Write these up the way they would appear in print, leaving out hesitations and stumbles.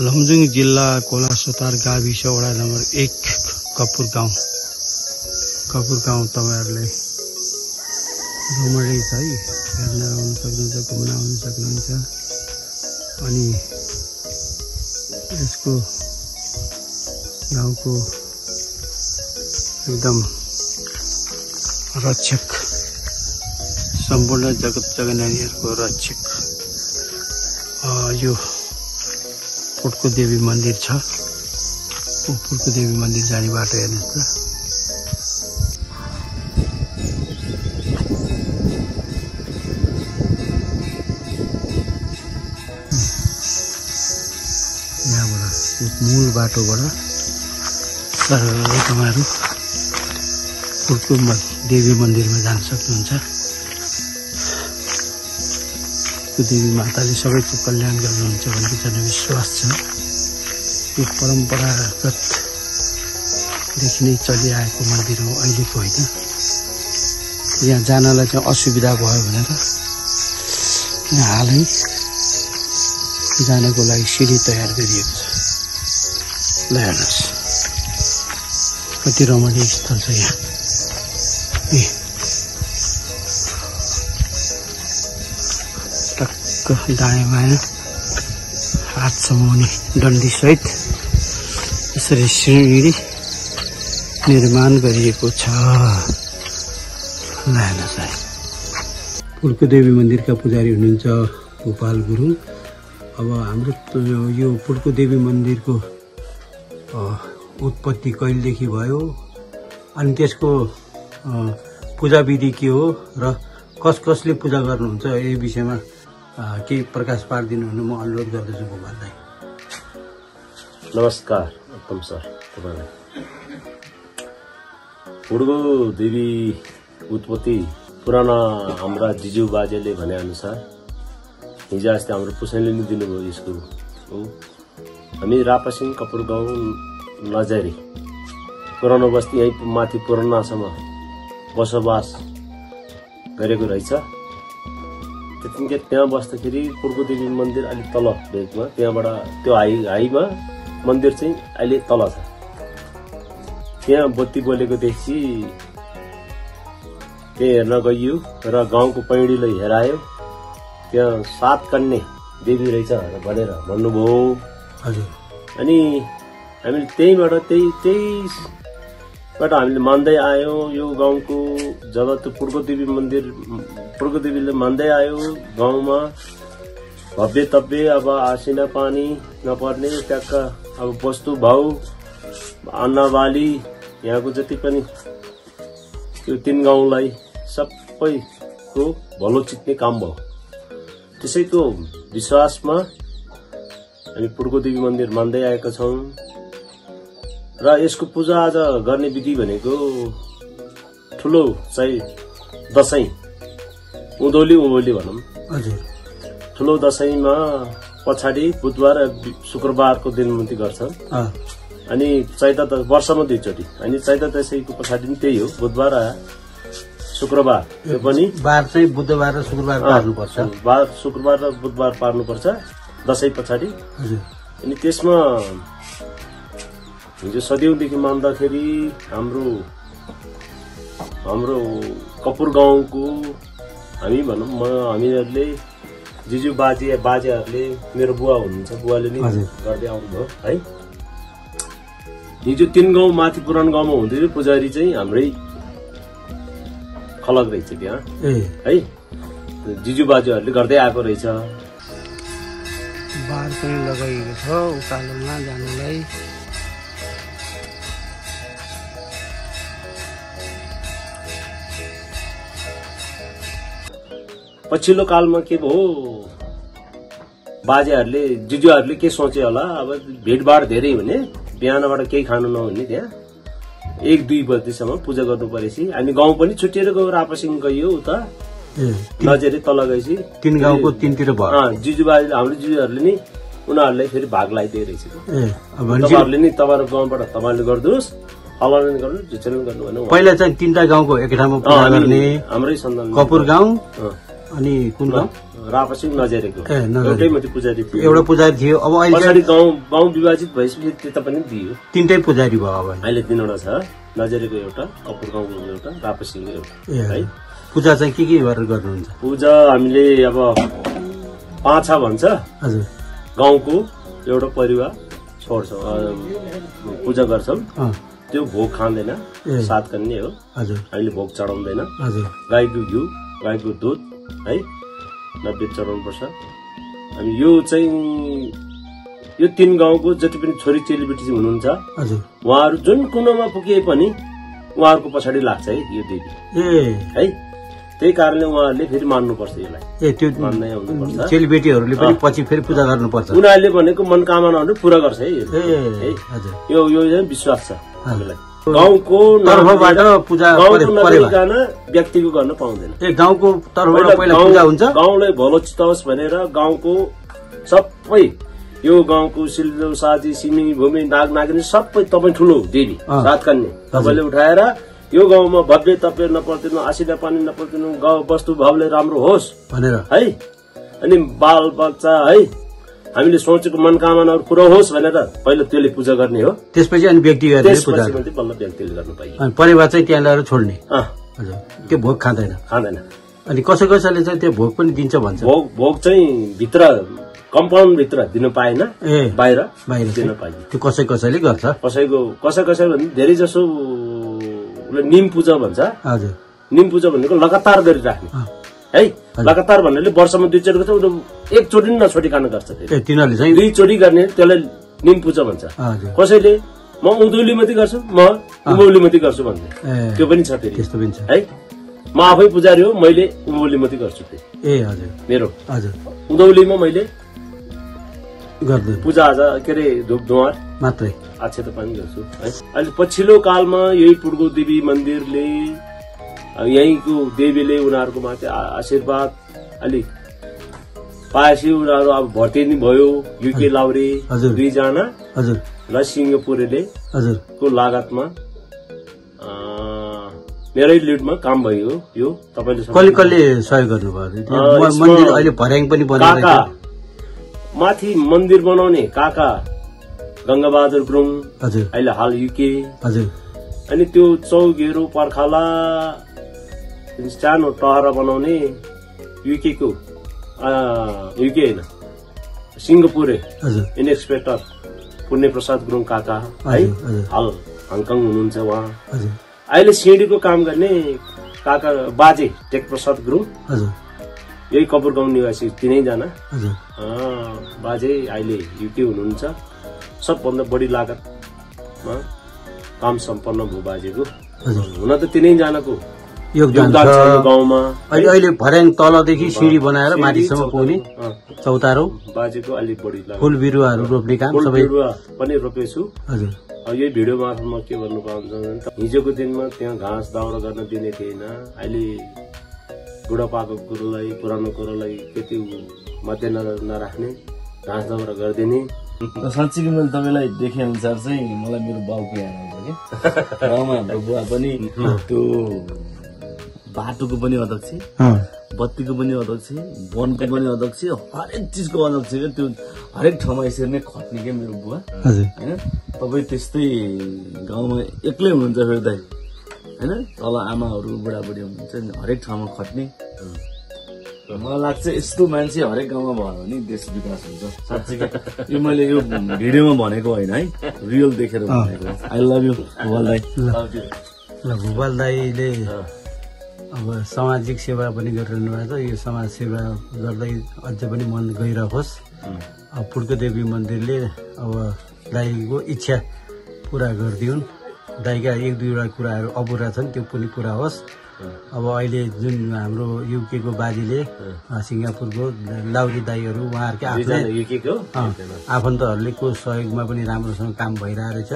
लमजुङ जिल्ला कोलासोतार गाविस वडा नम्बर 1 कपुर गाउँ तपाईहरुले रमाइलो छ है, हेर्न आउन सक्नुहुन्छ, घुम्न आउन सक्नुहुन्छ। अनि यसको गाउँको एकदम रक्षक, सम्पूर्ण जगत जगनानीहरुको रक्षक यो पुटको देवी मन्दिर छ। पुटको देवी मन्दिर जाने बाटो हेर्नुस् त। यहाँबाट मूल बाटोबाट तपाईहरु पुटको देवी मन्दिरमा जान सक्नुहुन्छ। देवी माताले सबैको कल्याण गर्नुहुन्छ भन्ने जनविश्वास छ। यो परम्परागत देखि नै चलिआएको मन्दिर हो, अहिलेको होइन। यहाँ जानलाई चाहिँ असुविधा भयो भनेर यहाँ हालै जानको लागि सिडी तयार गरिएको छ। ल हेर्नुहोस् कति रमणीय स्थल छ यहाँ। दायाँ बायाँ हातसम्म हुने डन्डी सहित यसरी सिँढी निर्माण गरिएको छ। पुटको देवी मन्दिरका पुजारी हुनुहुन्छ गोपाल गुरुङ। अब हाम्रो यो पुटको देवी मन्दिरको उत्पत्ति कहिलेदेखि भयो, अनि त्यसको पूजा विधि के हो र कसले पूजा गर्नुहुन्छ, यही विषयमा केही प्रकाश पारिदिनु हुन म अनुरोध गर्दछु गोपाललाई। नमस्कार उत्तम सर, तपाईलाई पुटको देवी उत्पत्ति पुराना हाम्रा जिजु बाजेले भने अनुसार हिजो अस्ति हाम्रो पुसैले नै दिनुभयो यसको हो। हामी रापासिङ कपुर गाउँ नजरी पुरानो बस्ती यही माथि पुरानासम्म बसोबास गरेको रहेछ। त्यतिकै त्यहाँ बस्दाखेरि पुटको देवी मन्दिर अलिक तल भेगमा, त्यहाँबाट त्यो हाईमा मन्दिर चाहिँ अहिले तल छ। त्यहाँ बत्ती बलेको देखि त्यहाँ हेर्न गइयो र गाउँको पैडीलाई हेरायो। त्यहाँ 7 कन्या देवी रहेछ भनेर भन्नुभयो। हजुर। अनि हामीले त्यहीबाट हामीले मान्दै आयो। यो गाउँको जब त्यो पुटको देवीले मान्दै आयो, गाउँमा भव्य तव्य अब आसिना पानी नपर्ने, त्यहाँका अब वस्तु भाउ अन्नबाली यहाँको जति पनि यो 3 गाउँलाई सबैको भलो चित्ने काम भयो। त्यसैको विश्वासमा हामी पुटको देवी मन्दिर मान्दै आएका छौँ। र यसको पूजा आज गर्ने विधि भनेको ठुलो चाहिँ दशैं उँधौली भनौँ। हजुर। ठुलो दशैंमा पछाडि बुधबार शुक्रबारको दिनमन्ती गर्छन्। अनि चैत वर्षमा 2 चोटि, अनि चैत दशैंको पछाडि पनि त्यही हो, बुधबार शुक्रबार। त्यो पनि बार चाहिँ बुधबार र शुक्रबार पार्नुपर्छ। शुक्रबार र बुधबार पार्नुपर्छ दशैं पछाडि। हजुर। अनि त्यसमा हिजो सदियौंदेखि मान्दाखेरि हाम्रो कपुर गाउँको हामी भनौँ हामीहरूले जिजु बाजेहरूले, मेरो बुवा हुनुहुन्छ, बुवाले नै गर्दै आउनुभयो है। हिजो 3 गाउँ माथि पुरानो गाउँमा हुँदै पुजारी चाहिँ हाम्रै खलक रहेछ त्यहाँ है। जिजु बाजेहरूले गर्दै आएको रहेछ। बार पनि लगाइएको छ उकालोमा जानुलाई। पछिल्लो कालमा के भयो, बाजेहरूले जिजुहरूले के सोचे होला, अब भिडभाड धेरै हुने, बिहानबाट केही खानु नहुने, त्यहाँ 1-2 बजेसम्म पूजा गर्नु परेपछि हामी गाउँ पनि छुट्टिएर गयो। रापासिङ गयो उता नजरी तल गएपछि 3 गाउँको 3तिर भयो। जिजुबाजे हाम्रो जिजुहरूले नि उनीहरूलाई फेरि भाग लगाइदिए रहेछ। तपाईँहरूले नि तपाईँहरूको गाउँबाट तपाईँले गरिदिनुहोस्, फलाउने गर्नु झुचेल गर्नु भने पहिला चाहिँ 3टा गाउँको एक ठाउँमा पूजा गर्ने हाम्रै सन्तान कपुर गाउँ अनि कुन गाउँ रापसिङ नजेरेको ए, नजेरेको। एउटै मात्रै पुजारी थियो एउटा पुजारी थियो अब अहिले पछाडि गाउँ विभाजित भएपछि त्यता पनि दियो तीनटै पुजारी भयो अब अहिले 3वटा छ नजेरेको एउटा अपुर गाउँको एउटा रापसिङको एउटा ए, है पूजा चाहिँ के गरेर गर्नुहुन्छ पूजा हामीले अब पाछा भन्छ हजुर गाउँको एउटा परिवार छोड्छौँ पूजा गर्छौँ अँ, त्यो भोग खाँदैन ए। 7 कन्या हो हजुर हामीले भोग चढाउँदैन हजुर गाईको घिउ गाईको दुध है नैवेद्य चढाउनु पर्छ अनि यो चाहिँ यो 3 गाउँको जति पनि छोरी चेलीबेटी हुनुहुन्छ हजुर उहाँहरू जुन कुनामा पुगे पनि उहाँहरूको पछाडि लाग्छ है यो देवी ए है त्यही कारणले उहाँहरूले फेरि मान्नुपर्छ यसलाई ए त्यो मान्दै आउनुपर्छ चेलीबेटीहरूले पनि पछि फेरि पूजा गर्नुपर्छ उनीहरूले भनेको मनकामनाहरू पूरा गर्छ है यो। ए हजुर यो चाहिँ विश्वास छ हामीलाई गाउँको तर्फबाट पूजा गाउँको परेवा नगरिकन व्यक्तिको गर्न पाउँदैन ए गाउँको तर्फबाट पहिला पूजा हुन्छ गाउँलाई भलो चिताओस् भनेर गाउँको सबै यो गाउँको सिल्लो साथी सिमी भूमि नाग नागिनी सबै तपाईँ ठुलो देवी अँ। 7 कन्या तपाईँले उठाएर यो गाउँमा भव्य तप्य नपर्दिनु आसिना पानी नपर्दिनु गाउँ वस्तु भावले राम्रो होस् भनेर है अनि बाल बच्चा है हामीले सोचेको मनकामनाहरू पुरा होस् भनेर पहिला त्यसले पूजा गर्ने हो त्यसपछि अनि व्यक्ति गरेर पूजा त्यसपछि मात्रै बल्ल व्यक्तिले गर्नु पाइयो अनि परिवार चाहिँ त्यहाँ ल्याएर छोड्ने अँ, हजुर त्यो भोग खाँदैन खाँदैन अनि कसैले चाहिँ त्यो भोग पनि दिन्छ भन्छ भोग चाहिँ भित्र कम्पाउन्ड भित्र दिन पाएन ए बाहिर बाहिर दिन चाहिँ पाइयो त्यो कसैले गर्छ कसै भने धेरै जसो निम पूजा भन्छ हजुर निम पूजा भनेको लगातार गरिराख्ने अँ, है लगातार भन्नाले वर्षमा 2 चोटि गर्छ एकचोटि नि नछोटी खान गर्छ ए तिनीहरूले चाहिँ 2 चोटि गर्ने त्यसलाई निम पूजा भन्छ हजुर कसैले म उधौली मात्रै गर्छु म उभौली मात्रै गर्छु भन्ने ए त्यो पनि छ फेरि त्यस्तो पनि छ है म आफै पुजारी हो मैले उभौली मात्रै गर्छु त्यो ए हजुर मेरो हजुर उधौलीमा मैले गर्दैन पूजा आजा के अरे धुप धुवार मात्रै आक्षेप पनि गर्छु है अहिले पछिल्लो कालमा यही पुर्गो देवी मन्दिरले यहीँको देवीले उनीहरूको माथि आशीर्वाद अलिक पाएपछि उनीहरू अब भर्ती नि भयो युके लाउरे हजुर। 2 जना हजुर र सिङ्गापुरेले हजुर को लागतमा मेरै लिडमा काम भयो यो तपाईँले कसले सहयोग गर्नुभयो यसमा मन्दिर अहिले भर्याङ पनि बनाएर काका माथि मन्दिर बनाउने काका गंगाबहादुर गुरुङ हजुर अहिले हाल युके हजुर अनि त्यो चौघेरो पर्खाला सानो टहरा बनाउने युके होइन सिङ्गापुरे हजुर इन्सपेक्टर पुण्य प्रसाद गुरुङ काका है हजुर हजुर हाल हङकङ हुनुहुन्छ उहाँ हजुर अहिले सिँढीको काम गर्ने काका बाजे टेक प्रसाद गुरुङ हजुर यही कपुर गाउँ निवासी 3 जना हजुर बाजे अहिले युके हुनुहुन्छ सबभन्दा बढी लागतमा काम सम्पन्न भयो बाजेको हजुर हुन त 3 जनाको योगदान योगदान छ यो छ गाउँमा अहिले भर्याङ तलदेखि सिँढी बनाएर माथिसम्म पुग्ने चौतारो बाजेको अलिक बढी लाग्यो फूल बिरुवाहरू रोप्ने काम फूल सबै बिरुवा पनि रोपेछु हजुर यही भिडियो मार्फत म के भन्नु पाउँछु भने हिजोको दिनमा त्यहाँ घाँस दाउरा गर्न दिने थिएन अहिले बुढापाको कुरोलाई पुरानो कुरोलाई त्यति मध्यनजर नराख्ने घाँस दाउरा गरिदिने साँच्चीकै मैले तपाईँलाई देखे अनुसार चाहिँ मलाई मेरो बाउको याद आउँछ कि गाउँमा हाम्रो बुवा पनि त्यो बाटोको पनि अध्यक्ष बत्तीको पनि अध्यक्ष वनको पनि अध्यक्ष हरेक चिजको अध्यक्ष क्या त्यो हरेक ठाउँमा यसरी नै खट्ने क्या मेरो बुवा हजुर होइन तपाईँ त्यस्तै गाउँमा एक्लै हुनुहुन्छ फेरि दाइ होइन तल आमाहरू बुढाबुढी हुनुहुन्छ नि हरेक ठाउँमा खट्ने मलाई लाग्छ यस्तो मान्छे हरेक गाउँमा भयो भने देश विकास हुन्छ साँच्चीकै यो मैले यो भिडियोमा भनेको होइन है रियल देखेर भनेको आई लभ यु भुवाल दाई ल भुवाल दाईले अब सामाजिक सेवा पनि गरिरहनु भएको छ यो समाज सेवा गर्दै अझै पनि मन गइरहोस् पुर्को देवी मन्दिरले अब दाईको इच्छा पुरा गरिदिउन् दाईका 1-2 कुराहरू अपुरा छन् त्यो पनि पुरा होस् अब अहिले जुन हाम्रो युके को बाजेले सिङ्गापुरको लाउरी दाईहरू उहाँहरूकै आफन्तहरूले को सहयोगमा पनि राम्रोसँग काम भइरहेछ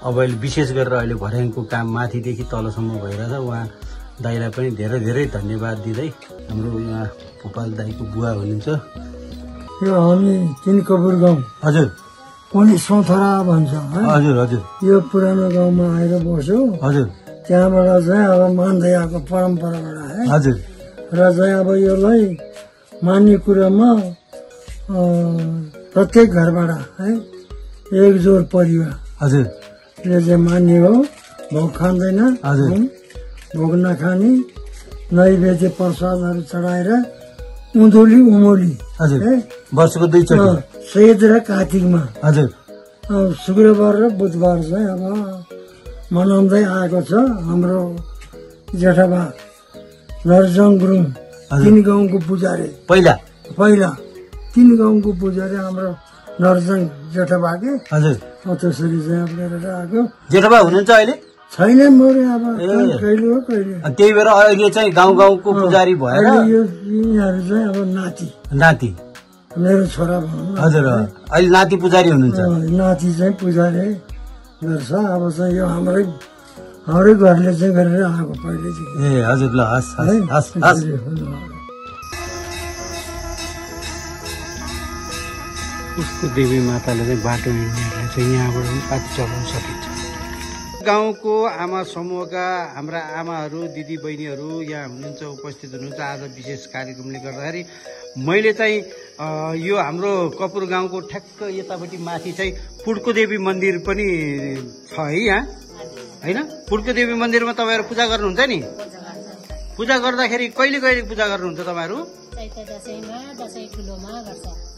अब अहिले विशेष गरेर अहिले भर्याङको काम माथिदेखि तलसम्म भइरहेछ उहाँ दाईलाई पनि धेरै धेरै धन्यवाद दिँदै हाम्रो यहाँ भोपाल दाईको बुवा हुनुहुन्छ यो हामी 3 कपुर गाउँ हजुर पनि सोथरा भन्छ हजुर हजुर यो पुरानो गाउँमा आएर बस्यो हजुर त्यहाँबाट चाहिँ अब मान्दै आएको परम्पराबाट है हजुर र चाहिँ अब यसलाई मान्ने कुरामा प्रत्येक घरबाट है एक जोर परिवार हजुर चाहिँ मान्ने हो। भोग खाँदैन, हजुर। भोग नखाने, नैवेद्य प्रसादहरू चढाएर उँधौली उमौली हजुर है वर्षको 2 चोटि चैत र कार्तिकमा हजुर शुक्रबार र बुधबार चाहिँ अब मनाउँदै आएको छ। हाम्रो जेठबा नरजङ गुरुङ 3 गाउँको पुजारी, पहिला 3 गाउँको पुजारी हाम्रो नरजङ जेठबा के हजुर त्यसरी चाहिँ अब गरेर आएको जेठबा हुनुहुन्छ अहिले छैन। मरे अब कहिले हो कहिले। त्यही भएर अहिले चाहिँ गाउँको पुजारी भएर यिनीहरू चाहिँ अब नाति मेरो छोरा भनौँ न। हजुर अहिले नाति पुजारी हुनुहुन्छ। नाति चाहिँ पुजारी गर्छ। अब चाहिँ यो हाम्रै घरले चाहिँ गरेर आएको पहिलेदेखि। ए हजुर ल हस् हस् हस्। उसको देवी माताले चाहिँ बाटो हिँड्नेहरूलाई चाहिँ यहाँबाट पनि पाती चलाउन सकिन्छ। गाउँको आमा समूहका हाम्रा आमाहरू दिदी बहिनीहरू यहाँ हुनुहुन्छ, उपस्थित हुनुहुन्छ आज विशेष कार्यक्रमले गर्दाखेरि। मैले चाहिँ यो हाम्रो कपुर गाउँको ठ्याक्क यतापट्टि माथि चाहिँ पुड्को देवी मन्दिर पनि छ है यहाँ, होइन? पुड्को देवी मन्दिरमा तपाईँहरू पूजा गर्नुहुन्छ नि? पूजा गर्दाखेरि कहिले कहिले पूजा गर्नुहुन्छ तपाईँहरू?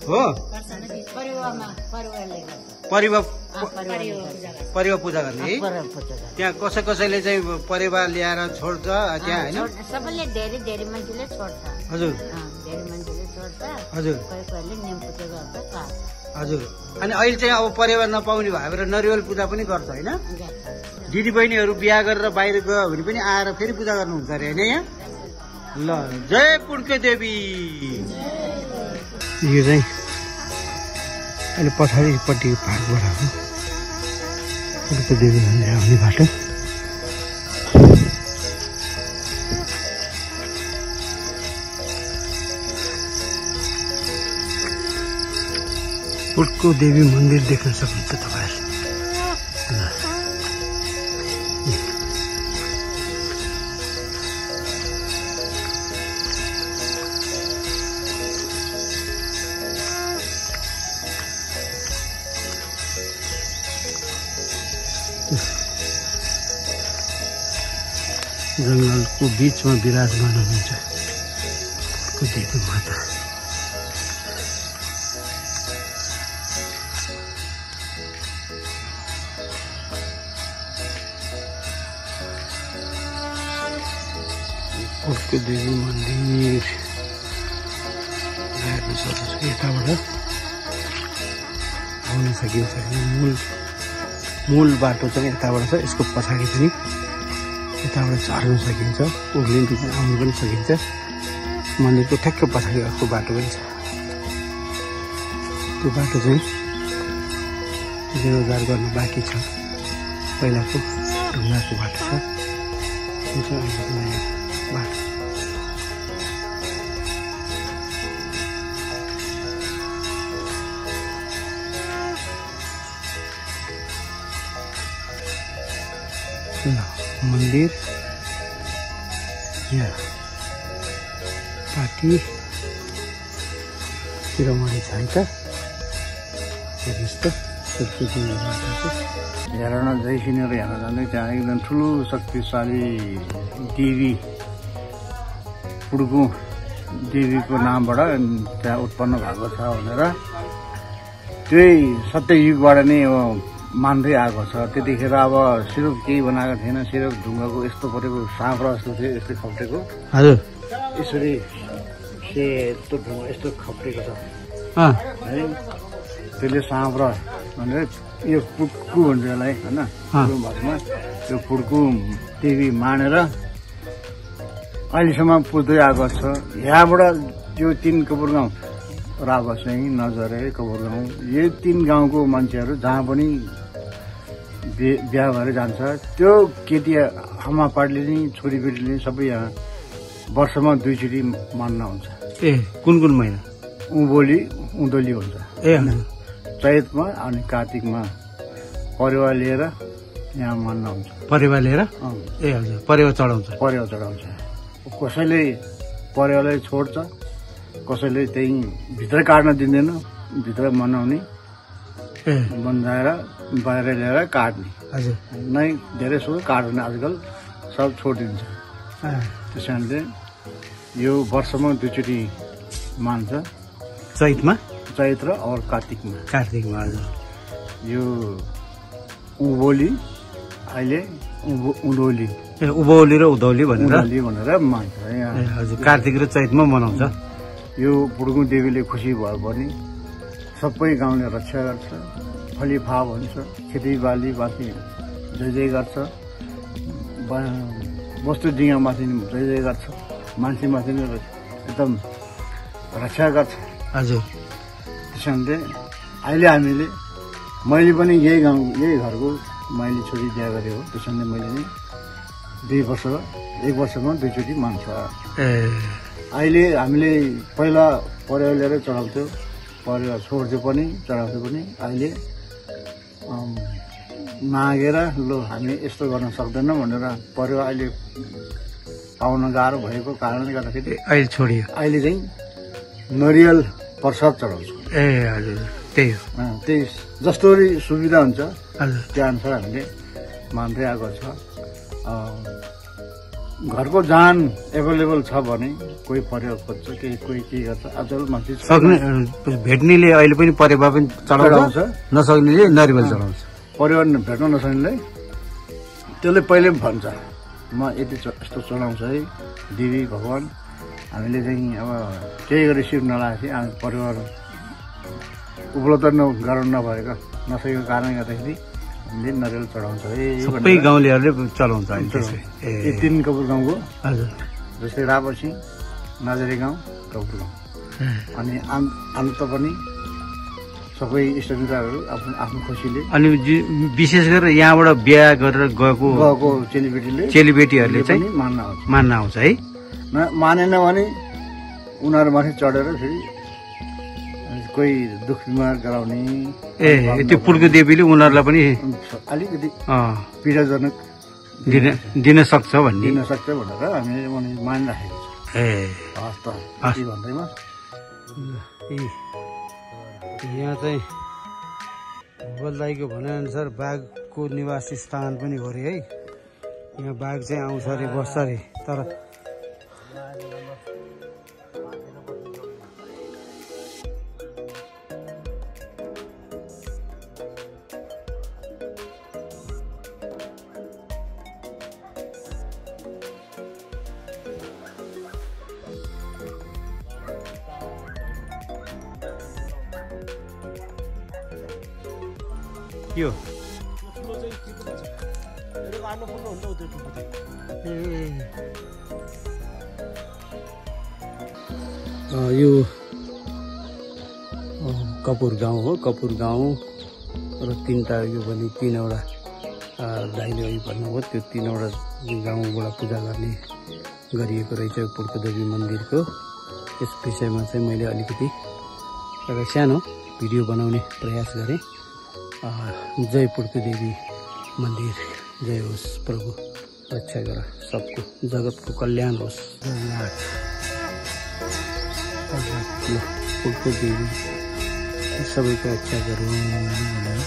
हो परिवा पूजा गर्ने है। त्यहाँ कसैले चाहिँ परिवा ल्याएर छोड्छ त्यहाँ, होइन? सबैले धेरै मान्छेले छोड्छ। हजुर धेरै मान्छेले छोड्छ। हजुर कसैले नियम पूजा गर्छ। हजुर। अनि अहिले चाहिँ अब परिवार नपाउने भएर नरिवल पूजा पनि गर्छ, होइन? दिदी बहिनीहरू बिहा गरेर बाहिर गयो भने पनि आएर फेरि पूजा गर्नुहुन्छ अरे, होइन? यहाँ ल जय पुड्के देवी। यो चाहिँ अहिले पछाडिपट्टि भागबाट हो पुड्के देवी मन्दिर आउने बाटो। पुड्को देवी मन्दिर देख्न सक्नुहुन्छ तपाईँहरूले। जंगलको बीचमा विराजमान हुनुहुन्छ पुड्को देवी माता। पुड्को देवी मन्दिर हेर्न सक्नुहुन्छ। यताबाट आउन सकिन्छ। मूल बाटो चाहिँ यताबाट छ, यसको पछाडि पनि यताबाट झर्न सकिन्छ, उर्लिनु आउनु पनि सकिन्छ। मन्दिरको ठ्याक्क पछाडि अर्को बाटो पनि छ। त्यो बाटो चाहिँ जीर्णोद्धार गर्न बाँकी छ। पहिलाको ढुङ्गाको बाटो छ, त्यो चाहिँ अहिलेको नयाँ बाटो। मन्दिर यहाँ पार्टी शिरोमणि छ त यस्तो हेर न जैसिनेर हेर्न जाँदै त्यहाँ एकदम ठुलो शक्तिशाली देवी पुड्को देवीको नामबाट त्यहाँ उत्पन्न भएको छ भनेर त्यही सत्ययुगबाट नै मान्दै आएको छ। त्यतिखेर अब सिरुप केही बनाएको थिएन, सिरुप ढुङ्गाको यस्तो परेको साँप्रा जस्तो थियो, यस्तै खप्टेको। हजुर यसरी सेतो ढुङ्गा यस्तो खप्टेको छ है। त्यसले साँप्रा भनेर यो पुड्कु भन्छ यसलाई, होइन? भाषामा यो पुड्कु देवी मानेर अहिलेसम्म पुज्दै आएको छ। यहाँबाट त्यो 3 कपुर गाउँ राबसैँ नजरे कपुर गाउँ, यो 3 गाउँको मान्छेहरू जहाँ पनि बिहा भएर जान्छ। त्यो केटी आमा पार्टीले नि छोरीबेटीले सबै यहाँ वर्षमा 2 चोटि मान्न हुन्छ। ए कुन महिना? उँधौली हुन्छ। ए चैतमा अनि कार्तिकमा परिवार लिएर यहाँ मान्न हुन्छ। परिवार लिएर? ए हजुर, परिवार चढाउँछ। कसैले परिवारलाई छोड्छ, कसैले त्यही भित्र काट्न दिँदैन, भित्र मनाउने बन्जाएर बाहिर ल्याएर काट्ने हजुर नै धेरै सो काट्दैन आजकल, सब छोडिदिन्छ। त्यस कारणले यो वर्षमा 2 चोटि मान्छ, चैतमा चैत र और कार्तिकमा। कार्तिकमा हजुर यो उभोली अहिले उधौली उभौली र उधौली भनेर मान्छ यहाँ। हजुर कार्तिक र चैतमा मनाउँछ। यो पुड्गु देवीले खुसी भयो भने सबै गाउँले रक्षा गर्छ, फलिफा भन्छ, खेतीबालीमाथि जय जय गर्छ, वस्तु डिङ्गामाथि जय जय गर्छ, मान्छेमाथि नै एकदम रक्षा गर्छ। हजुर त्यस कारणले अहिले मैले पनि यही घरको मैले छोरी बिहा गरेँ हो। त्यस कारणले मैले नै 1 वर्षमा 2 चोटि मान्छ। अहिले हामीले पहिला परेवा लिएर चढाउँथ्यो, परेवा छोड्थ्यो पनि चढाउँथ्यो पनि। अहिले मागेर ल हामी यस्तो गर्न सक्दैनौँ भनेर परेवा अहिले पाउन गाह्रो भएको कारणले गर्दाखेरि अहिले छोडियो। अहिले चाहिँ नरियल प्रसाद चढाउँछ। हजुर त्यही हो, त्यही जस्तो सुविधा हुन्छ हजुर त्यो अनुसार हामीले मान्दै आएको छ। घरको जान एभाइलेबल छ भने कोही परेवा खोज्छ, कोही के गर्छ। आजकल मान्छे सक्ने भेट्नेले अहिले पनि परेवा पनि चढाउँछ, नसक्नेले नरिवल चढाउँछ। परेवा भेट्न नसक्नेलाई त्यसले पहिले भन्छ म यति यस्तो चढाउँछ है देवी भगवान। हामीले चाहिँ अब केही गरी सिप नलागेपछि हामी परिवार उपलब्ध गराउन नसकेको कारणले गर्दाखेरि हामीले नरिवल चढाउँछ है। सबै गाउँलेहरूले चलाउँछ यो 3 कपुर गाउँको हजुर, जस्तै रापसी, नाजरी गाउँ, कपुर गाउँ अनि अन्त पनि सबै इष्टमित्रहरू आफ्नो खुसीले। अनि विशेष गरेर यहाँबाट बिहा गरेर गएको चेलीबेटीहरूले चाहिँ मान्न आउँछ है। मानेन भने उनीहरू माथि चढेर फेरि कोही दुख बिमार गराउने त्यो पुड्गु देवीले उनीहरूलाई पनि अलिकति पीडाजनक दिन सक्छ भनेर हामीले मानिराखेको छ। हस् त भन्दैमा यहाँ चाहिँ भोगलदाईको भनाइअनुसार बाघको निवास स्थान पनि हो अरे है। यहाँ बाघ चाहिँ आउँछ अरे, बस्छ अरे। तर यो यो कपुर गाउँ हो। कपुर गाउँ र 3वटा यो भने 3वटा दाइले अघि भन्नुभयो त्यो 3वटा गाउँबाट पूजा गर्ने गरिएको रहेछ पुड्को देवी मन्दिरको। यस विषयमा चाहिँ मैले अलिकति एउटा सानो भिडियो बनाउने प्रयास गरेँ। जय पुड्को देवी मन्दिर जय होस्, प्रभु रक्षा गर, सबको जगतको कल्याण होस्। पुड्को देवी सबैको रक्षा गरौँ भनेर